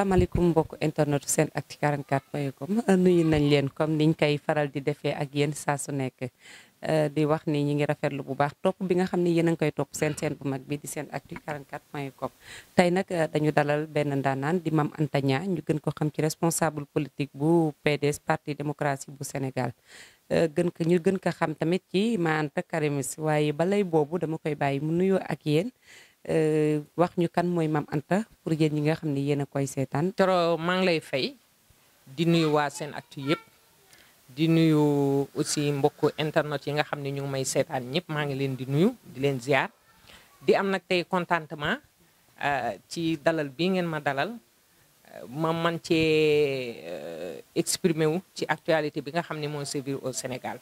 salaamaaleykum mbokk internet SENactu 44.com nuyu nañ leen comme niñ koy faral di defee ak yéen saa su nekk di wax ni ñi ngi rafetlu bu baax topp bi nga xam ne yéen a ngi koy topp seen bu mag bi di SENactu 44.com. tey nag dañu dalal benn ndaanaan di Mame Anta Niang ñu gën ko xam ci responsable politique bu PDS parti démocratie bu Sénégal ñu gën ko xam tamit ci Ma Anta Karimis waaye balay boobu dama koy bàyyi mu nuyoo ak yéen. wax ñu kan mooy Mame Anta pour yéen ñi nga xam ne yéen a koy seetaan. Toro maa ngi lay fay di nuyu waa SENactu yëpp di nuyu aussi mbokku internet yi nga xam ne ñu ngi may seetaan ñëpp maa ngi leen di nuyu di leen ziar di am nag tey contentement ci dalal bi ngeen ma dalal ma man cee exprimer wu ci actualité bi nga xam ne moo sévir au Sénégal.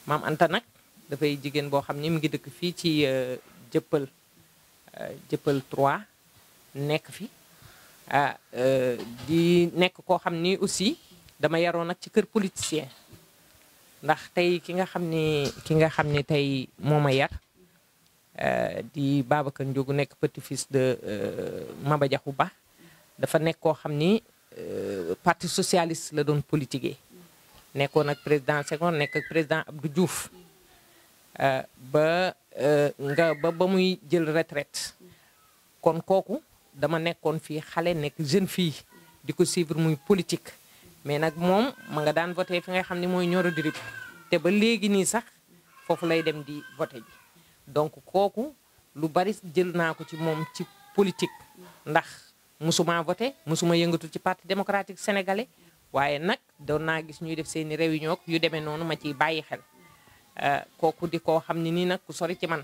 Mame Anta nag dafay jigéen boo xam ne mi ngi dëkk fii ci Jëppal 3 nekk fi di nekk koo xam ni aussi dama yaroon nag ci kër politicien ndax tey ki nga xam ni tey moo ma yar di Babacar Ndiogou nekk petit-fils de Maba Diakhou Ba dafa nekk koo xam ni parti socialiste la doon politiquer nekkoon ak président Senghor nekk ak président Abdou Diouf ba muy jël retraite kon kooku dama nekkoon fii xale nekk jeune fille di ko suivre muy politique mais nag moom ma nga daan voté fi nga xam ne mooy Nioro du Rip te ba léegi nii sax foofu lay dem di voté ji donc kooku lu bari jël naa ko ci moom ci politique ndax musuma voté musuma yëngatu ci parti démocratique sénégalais waaye nag doon naa gis ñuy def seeni réunion yu demee noonu ma ciy bàyyi xel kooku di koo xam ne nii nag ku sori ci man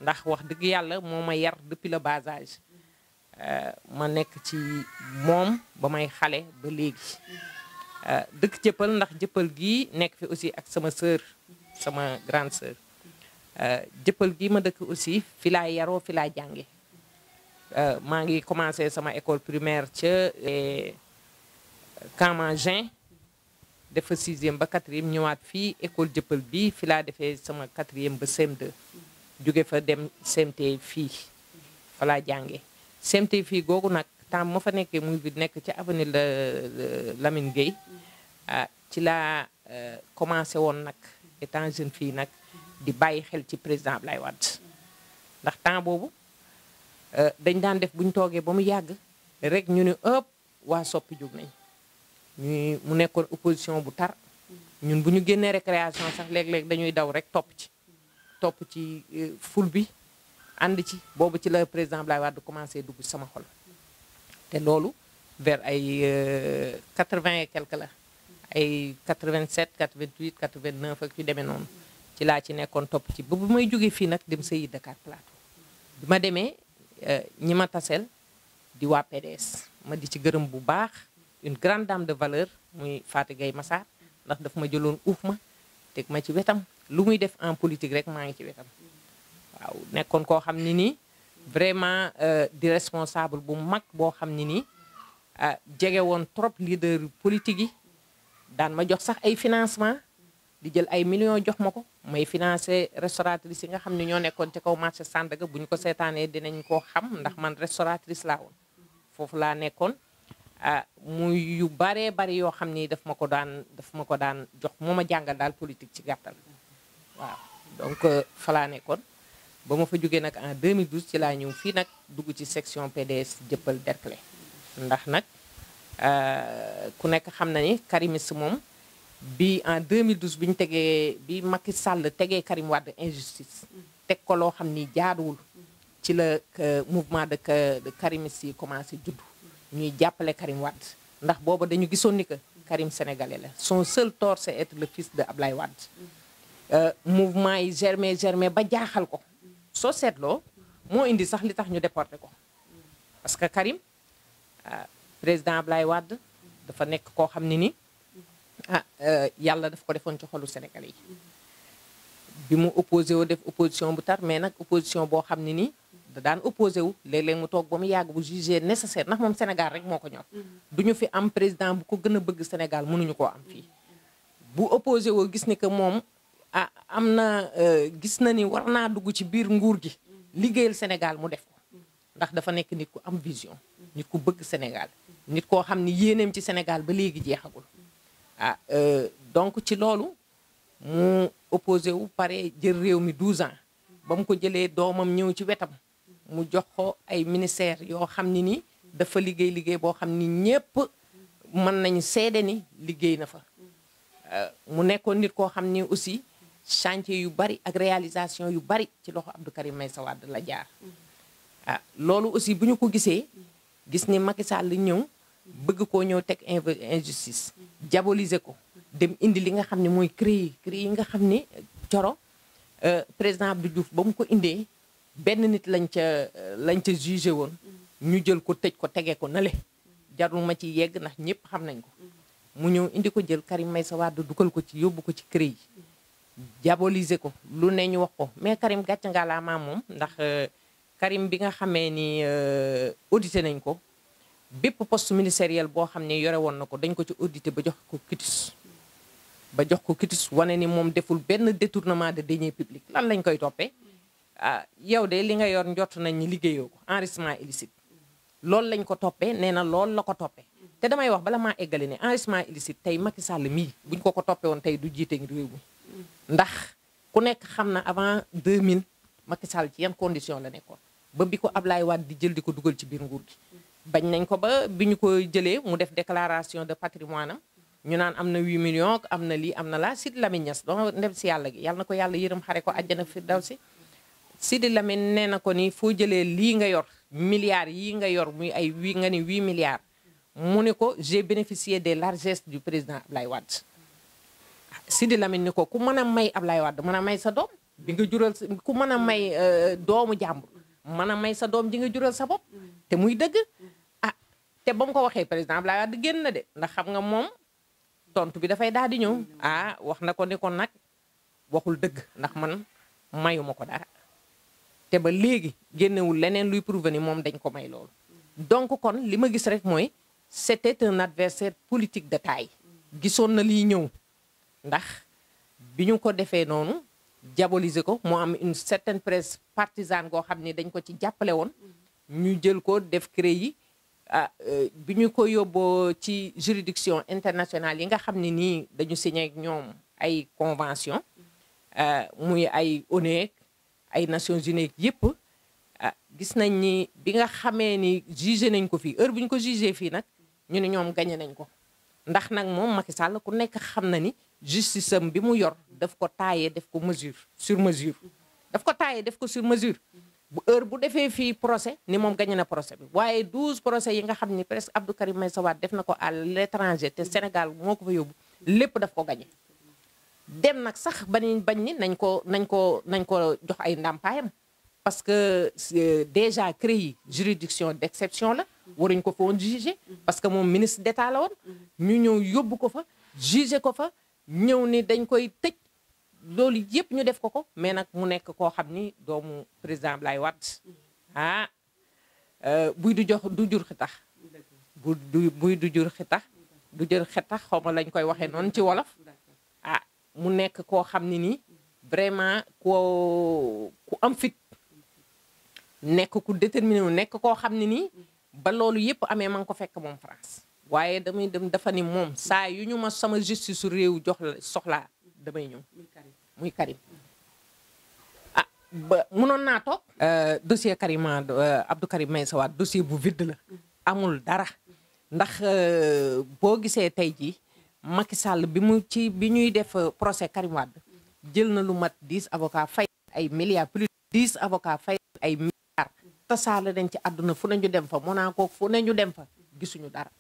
ndax wax dëgg yàlla moo ma yar depuis le bas âge ma nekk ci moom ba may xale ba léegi dëkk Jëppal ndax Jëppal gii nekk fi aussi ak sama sœur sama grande sœur Jëppal gii ma dëkk aussi fi laa yaroo fi laa jànge maa ngi commencé sama école primaire ca Camangin defa 6e ba 4e ñëwaat fii école Jëppal bi fi laa defee sama 4e ba CM2 jóge fa dem CMT fii fa laa jànge CMT fii googu nag temps ma fa nekkee muy bi nekk ci avenue Lamine Gueye ci laa commencé woon nag étant jeune fille nag di bàyyi xel ci président Ablaye Wade ndax temps boobu dañ daan def bu ñu toogee ba mu yàgg rek ñu ne ëpp waa soppi jóg nañ mu nekkoon opposition bu tar ñun bu ñu génnee récréation sax léeg-léeg dañuy daw rek topp ci ful bi ànd ci boobu ci la président Ablaye Wade commencé dugg sama xol te loolu vers ay 80 et quelque la ay 87 88 89 ak yu demee noonu ci laa ci nekkoon topp ci ba bu may jógee fii nag dem sëyi Dakar Plateau bi ma demee ñi ma taseel di waa PDS ma di ci gërëm bu baax une grande dame de valeur muy Fatou Gueye Massar ndax daf ma jëloon uuf ma teg ma ci wetam lu muy def en politique rek maa ngi ci wetam waaw nekkoon koo xam ne nii vraiment di responsable bu mag boo xam ne nii jege woon trop leader politique yi daan ma jox sax ay financement di jël ay millions jox ma ko may financé restauratrice yi nga xam ne ñoo nekkoon ci kaw marché Sandaga bu ñu ko seetaanee dinañ koo xam ndax man restauratrice laa woon foofu laa nekkoon muy yu baree bari yoo xam ni daf ma ko daan jox moo ma jàngal daal politique ci gàttal waaw donc fa laa nekkoon ba ma fa jógee nag en 2012 ci laa ñëw fii nag dugg ci section PDS Jëppal Derklé ndax nag ku nekk xam na ni Karimis moom bi en 2012 bi ñu tegee bi Macky Sall tegee Karim Wade injustice teg ko loo xam ni jaaduwul ci la mouvement de Karimis yi commencé juddu ñuy jàppale Karim Wade ndax booba dañu gisoon ni que Karim sénégalais la son seul tort c'est être le fils de Ablaye Wade mouvement yi germé ba jaaxal ko soo seetloo moo indi sax li tax ñu déporté ko parce que Karim président Ablaye Wade dafa nekk koo xam ne ni yàlla daf ko defoon ci xolu sénégalais yi bi mu opposé wu def opposition bu tar mais nag opposition boo xam ne ni da daan opposé wu léeg-léeg mu toog ba mu yàgg bu jugé nécessaire ndax moom Sénégal rek moo ko ñor du ñu fi am président bu ko gën a bëgg Sénégal mënuñu koo am fii bu opposé woo gis ni que moom am na gis na ni war naa dugg ci biir nguur gi liggéeyal Sénégal mu def ko ndax dafa nekk nit ku am vision nit ku bëgg Sénégal nit koo xam ni yéeneem ci Sénégal ba léegi jeexagul ah donc ci loolu mu opposé wu pare jël réew mi 12 ans ba mu ko jëlee doomam ñëw ci wetam mu jox ko ay ministères yoo xam ni ni dafa liggéey boo xam ni ñépp mën nañu seede ni liggéey na fa mu nekkoon nit koo xam ni aussi chantier yu bari ak réalisation yu bari ci loxo Abdou Karim Meïssa Wade la jaar ah loolu aussi bu ñu ko gisee gis ni Macky Sall ñëw bëgg koo ñëw teg injustice diaboliser ko dem indi li nga xam ne mooy CREI yi nga xam ni Coro président Abdou Diouf ba mu ko indee benn nit lañ ca jugé woon ñu jël ko tëj ko tege ko nale jarul ma ci yegg ndax ñëpp xam nañ ko mu ñëw indi ko jël Karim Meïssa Wade dugal ko ci yóbbu ko ci CREI diaboliser ko lu ne ñu wax ko mais Karim gàcce nga laa maam moom ndax Karim bi nga xamee ni audité nañ ko bépp poste ministériel boo xam ne yore woon na ko dañ ko ci audité ba jox ko quitus wane ni moom deful benn détournement de deniers publics lan lañ koy toppee ah yow de li nga yor njort nañ ni liggéeyoo ko enrichissement illicite loolu lañ ko toppee nee na loolu la ko toppee te damay wax bala maa eggale ne enrichissement illicite tey Macky Sall mii buñ ko toppee woon tey du jiite réew mi ndax ku nekk xam na avant 2000 Macky Sall ci yan condition la nekkoon ba bi ko Ablaye Wade di jël di ko dugal ci biir nguur gi bañ nañ ko ba bi ñu ko jëlee mu def déclaration de patrimoine am ñu naan am na 8 millions am na lii am na laa Sidi Lamine Niass doo ndem si yàlla gi yàlla na ko yàlla yërëm xare ko àjjana firdawsi Sidi Lamine nee na ko ni foo jëlee lii nga yor milliards yii nga yor muy ay nga ni 8 milliards mu ne ko j'ai bénéficié des largesses du président Ablaye Wade Sidi Lamine ni ko ku mën a may Ablaye Wade mën a may sa doom bi nga jural ku mën a may doomu jàmbur mën a may sa doom ji nga jural sa bopp te muy dëgg ah te ba mu ko waxee président Ablaye Wade génn na de ndax xam nga moom tontu bi dafay daal di ñëw ah wax na ko ni ko nag waxul dëgg ndax man mayuma ko dara te ba léegi génnewul leneen luy prouver ni moom dañ ko may loolu donc kon li ma gis rek mooy c'était un adversaire politique de taille gisoon na liy ñëw ndax bi ñu ko defee noonu diaboliser ko mu am une certaine presse partisane goo xam ni dañ ko ci jàppale woon ñu jël ko def CREI yi bi ñu ko yóbboo ci juridiction internationale yi nga xam ne nii dañu signé ak ñoom ay convention muy ay ONU ay Nations Unies yëpp gis nañ ni bi nga xamee ni jugé nañ ko fii heure bu ñu ko jugé fii nag ñu ne ñoom gagné nañ ko ndax nag moom Macky Sall ku nekk xam na ni justice am bi mu yor daf ko taayee def ko sur mesure daf ko taayee def ko sur mesure bu heure bu defee fii procès ni moom gagné na procès bi waaye 12 procès yi nga xam ni presque Abdou Karim Meïssa Wade def na ko à l'étranger te Sénégal moo ko fa yóbbu lépp daf ko gagné dem nag sax bañ ni nañ ko jox ay ndàmpaayam parce que déjà CREI juridiction d'exception la waruñ ko fa woon jugé parce que moom ministre d'État la woon ñu ñëw yóbbu ko fa jugé ko fa ñëw ni dañ koy tëj loolu yëpp ñu def ko mais nag mu nekk koo xam ni doomu président Ablaye Wade buy du jur xitax buy du jur xitax du jër xetax xaw ma lañ koy waxee noonu ci wolof ah mu nekk koo xam ni nii vraiment ku am fit nekk ku déterminé wu nekk koo xam ne nii ba loolu yëpp amee ma ngi ko fekk moom France waaye damay dem dafa ni moom saa yu ñu ma sama justice su réew jox la soxlaa damay ñëw muy Karim ah ba mënoon naa toog dossier Abdou Karim Meïssa Wade dossier bu vide la amul dara ndax boo gisee tey jii Macky Sall bi ñuy def procès Karim Wade jël na lu mat 10 avocats fay ay milliards plus 10 avocats fay ay milliards tasaale nañ ci àdduna fu nañu dem fa Monaco fu nañu dem fa gisuñu dara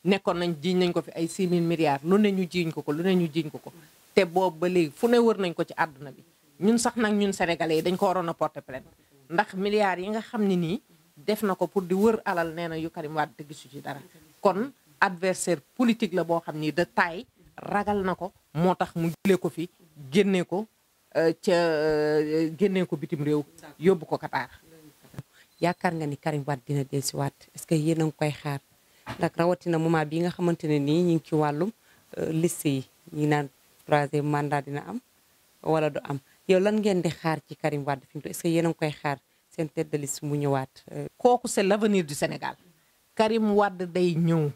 nekkoon nañ jiiñ nañ ko fi ay 6 000 milliards lu ne ñu jiiñ ko lu ne ñu jiiñ ko te boobu ba léegi fu ne wër nañ ko ci àdduna bi ñun sax nag ñun sénégalais yi dañ ko waroon a porter plainte ndax milliards yi nga xam ne nii def na ko pour di wër alal nee na yu Karim Wade te gisu ci dara kon adversaire politique la boo xam ni de taille ragal na ko moo tax mu jëlee ko fi génnee ko bitim réew yóbbu ko Qatar. yaakaar nga ni Karim Wade dina dellusiwaat est-ce que yéen a ngi koy xaar ndax rawatina moment bi nga xamante ne nii ñu ngi ci wàllum liste yi ñi naan 3e mandat dina am wala du am yow lan ngeen di xaar ci Karim Wade fi mu toll est-ce que yéen a ngi koy xaar seen tête de liste mu ñëwaat. kooku c'est l'avenir du Sénégal Karim Wade day ñëw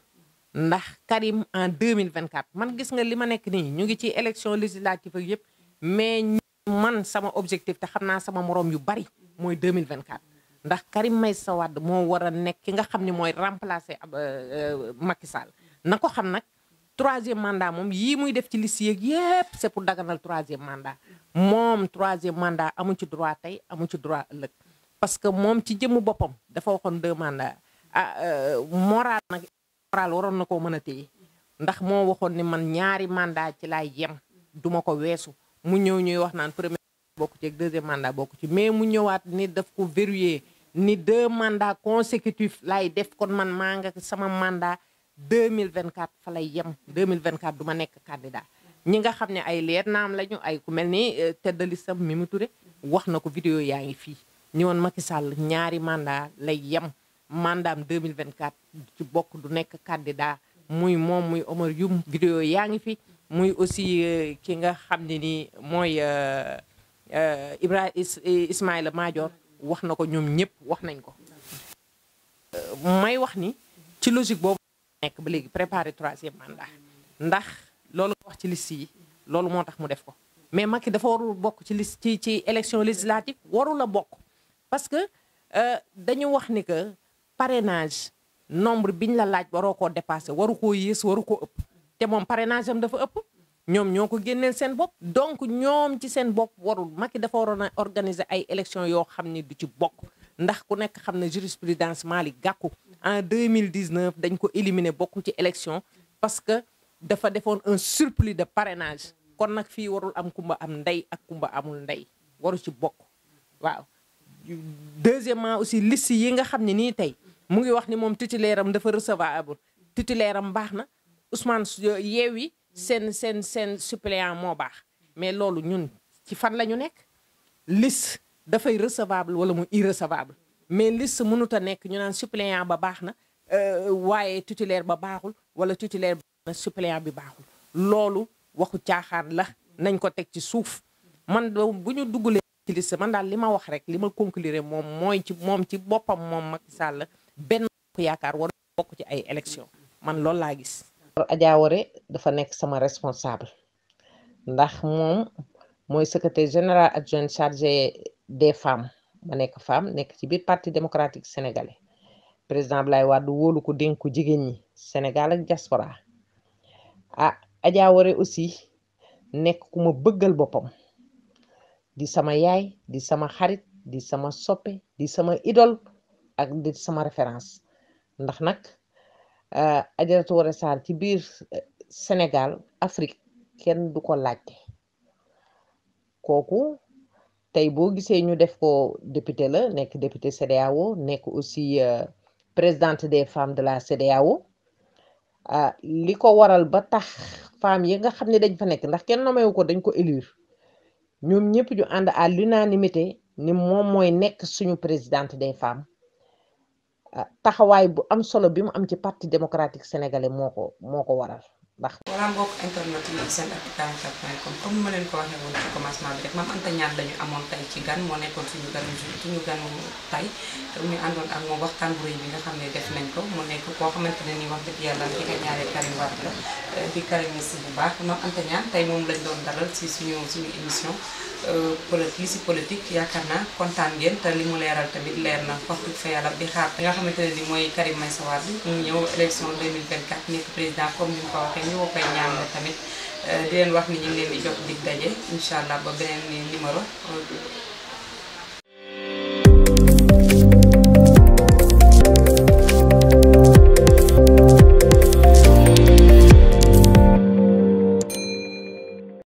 ndax Karim en 2024 man gis nga li ma nekk nii ñu ngi ci élection législative ak yëpp mais man sama objectif te xam naa sama morom yu bari mooy 2024 ndax Karim Meïssa Wade moo war a nekk ki nga xam ne mooy remplacer Macky Sall na ko xam nag 3e mandat moom yii muy def ci liste yeeg yëpp c'est pour daganal 3e mandat moom 3e mandat amu ci droit tey amu ci droit ëllëg parce que moom ci jëmmu boppam dafa waxoon 2 mandats moral nag moral waroon na koo mën a téye ndax moo waxoon ni man 2 mandat ci laay yem duma ko weesu mu ñëw ñuy wax naan premier bokku ci ak 2e mandat bokku ci mais mu ñëwaat ni daf ko verrouiller ni 2 mandats consécutifs laay def kon man maa nga sama mandat 2024 fa lay yem 2024 du ma nekk candidat ñi nga xam ne ay leer naam lañu ay ku mel ni tête de liste Mimi Touré wax na ko vidéo yaa ngi fii ni woon Macky Sall 2 mandat lay yem mandaam 2024 ci bokk du nekk candidat muy moom muy Omar Youm vidéo yaa ngi fi muy aussi ki nga xam ne ni mooy Ismaïla Madior wax na ko ñoom ñëpp wax nañ ko may wax ni ci logique boobu nekk ba léegi préparer 3e mandat ndax loolu wax ci liste yi loolu moo tax mu def ko mais Macky dafa warul bokk ci liste ci élection législative warul a bokk parce que dañu wax ni que parrainage nombre biñ la laaj waroo koo dépassé waru koo yées waru koo ëpp te moom parrainage am dafa ëpp ñoom ñoo ko génneel seen bopp donc ñoom ci seen bopp warul Macky dafa waroon a organiser ay élections yoo xam ni du ci bokk ndax ku nekk xam ne jurisprudence Malick Gakou en 2019 dañ ko éliminer bokku ci élection parce que dafa defoon un surplus de parrainage kon nag fii warul am kumba am ndey ak kumba amul ndey waru ci bokk waaw. Deuxièmement aussi liste yi nga xam ne nii tey mu ngi wax ni moom titulaire am dafa recevable titulaire am baax na Ousmane Yewwi seen suppléant moo baax mais loolu ñun ci fan la ñu nekk liste dafay recevable wala mu irrecevable mais liste mënut a nekk ñu naan suppléant ba baax na waaye titulaire ba baaxul wala titulaire ba suppléant bi baaxul loolu waxu caaxaan la nañ ko teg ci suuf man bu ñu duggalee ci liste man daal li ma wax rek li ma conclure moom mooy moom ci boppam moom Macky Sall benn yaakaar war bokk ci ay élection man loolu laa gis. Adja Woré dafa nekk sama responsable ndax moom mooy secrétaire général adjoint chargé des femmes ma nekk femme nekk ci biir parti démocratique sénégalais président Abdoulaye Wade wóolu ko dénk ko jigéen ñi Sénégal ak diaspora Adja Woré aussi nekk ku ma bëggal boppam di sama yaay di sama xarit di sama soppe di sama idole ak di sama référence ndax nag Adjaratou Woré Sarr ci biir Sénégal Afrique kenn du ko laajte kooku tey boo gisee ñu def ko député la nekk député CEDEAO nekk aussi présidente des femmes de la CEDEAO li ko waral ba tax femmes yi nga xam ne dañ fa nekk ndax kenn nomewu ko dañ ko élire ñoom ñëpp ñu ànd à l'unanimité ni moom mooy nekk suñu présidente des femmes taxawaay bu am solo bi mu am ci parti démocratique sénégalais moo ko waral ndax. voilà mbokk internet yi seen Actu24.com comme ma leen ko waxee woon ci commencement bi rek Mame Anta Niane lañu amoon tey ci gan moo nekkoon suñu ganu tey ñu àndoon ak moom waxtaan bu rëy bi nga xam ne def nañ ko mu nekk koo xamante ne ni wax dëgg yàlla ki nga ñaaree Karim Wade la di karimiste bu baax Mame Anta Niane tey moom lañ doon dalal ci suñu émission li si politique yaakaar naa kontaan ngeen te li mu leeral tamit leer na wax dëgg fa yàlla di xaar nga xamante ne ni mooy Karim Meïssa Wade mu ñëw élection 2024 nekk président comme ni mu ko waxee ñu koy ñaanal tamit di leen wax ni ñu ngi leen di jox dig daje incha allah ba beneen numéro